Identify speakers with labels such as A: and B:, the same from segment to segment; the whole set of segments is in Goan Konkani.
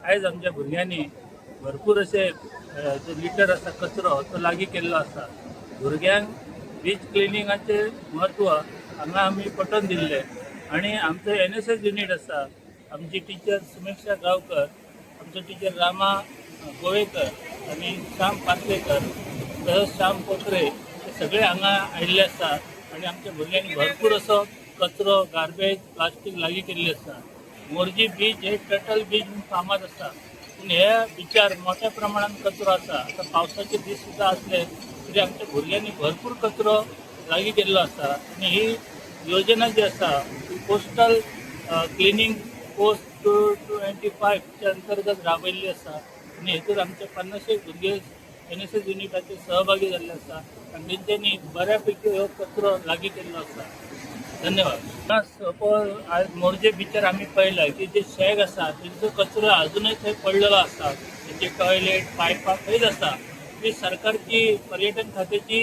A: आयज आमच्या भुरग्यांनी भरपूर अशे जो लिटर आसा, कचरो, तो लागीं केल्लो आसा. भुरग्यांक बीच क्लिनिंगाचें म्हत्व हांगा आमी पटोवन दिल्लें आनी आमचो एनएसएस युनीट आसा. आमची टिचर सुमेक्षा गांवकर, आमचो टिचर रामा गोवेकर आनी श्याम पातलेकर, तसोच श्याम कोकरे, हे सगळे हांगा आयिल्ले आसा आनी आमच्या भुरग्यांनी भरपूर असो कचरो, गार्बेज, प्लास्टीक लागीं केल्ली आसा. मोरजी बीच हे टर्टल बीच म्हणून फामाद आसा, पूण ह्या बिचार मोठ्या प्रमाणात कचरो आसा. आतां पावसाचे दीस सुद्दां आसले तरी आमच्या भुरग्यांनी भरपूर कचरो लागीं केल्लो आसा आनी ही योजना जी आसा ती कोस्टल क्लिनींग पोस्ट 225च्या अंतर्गत राबयल्ली आसा आनी हेतूर आमचे पन्नाशेक भुरगे एनएसएस युनिटाचे सहभागी जाल्ले आसा आनी तेंच्यांनी बऱ्या पैकी हो कचरो लागीं केल्लो आसा. धन्यवाद. सपोज आज मोरजे बिचार आमी पळयला की जे शॅक आसा, तेंचो कचरो अजुनूय थंय पडलेलो आसा. तेंचे टॉयलेट पायपां थंयच आसा. ती सरकारची, पर्यटन खात्याची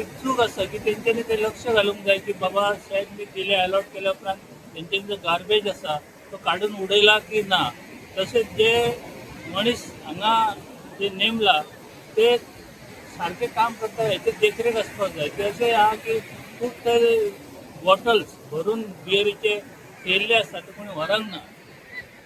A: एक चूक आसा की तेंच्यांनी ते लक्ष घालूंक जाय की बाबा, शॅक बी दिले, अलॉट केल्या उपरांत तेंच्यांनी जो गार्बेज आसा तो काडून उडयला की ना. तशेंच जे मनीस हांगा जे नेमला ते सारकें काम करता हेचेर देखरेख आसपाक जाय. ते अशें आहा की खूब ते बॉटल्स भरून बियरीचे थेयल्ले आसता, ते कोणी व्हरंक ना.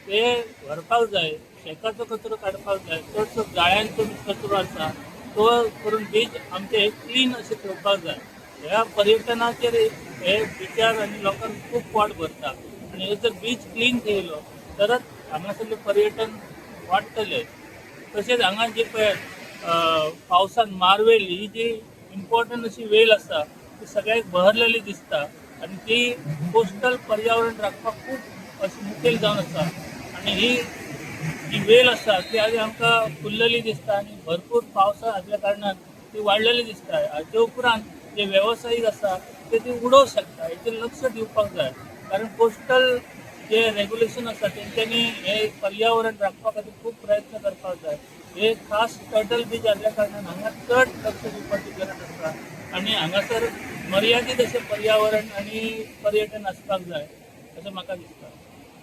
A: ते व्हरपाक जाय. शेकाचो कचरो काडपाक जाय. चडसो जाळ्यांचो कचरो आसा तो करून बीच आमचे हे क्लीन अशें ठेवपाक जाय. ह्या पर्यटनाचेर हे बिचार आनी लोकांक खूब पोट भरता आनी हे जर बीच क्लीन थेयलो तरच हांगासरलें पर्यटन वाडटलें. तशेंच हांगा जी पळय पावसान मारवेल ही जी इम्पॉर्टंट अशी वेल आसा, ती सगळ्याक बहरलेली दिसता आनी ती कोस्टल पर्यावरण राखपाक खूब अशी मुखेल जावन आसा. आनी ही जी वेल आसा ती आज आमकां फुल्लेली दिसता आनी भरपूर पावसा आसल्या कारणान ती वाडलेली दिसता. हाचे उपरांत जे वेवसायीक आसा ते ती उडोवंक शकता, हेचेर लक्ष दिवपाक जाय, कारण कोस्टल जे रेग्युलेशन आसा तेंच्यांनी हे पर्यावरण राखपा खातीर खूब प्रयत्न करपाक जाय. हे खास टर्टल बीच आसल्या कारणान हांगा चड लक्ष दिवपाची गरज आसा आनी हांगासर मर्यादीत अशें पर्यावरण आनी पर्यटन आसपाक जाय अशें म्हाका दिसता.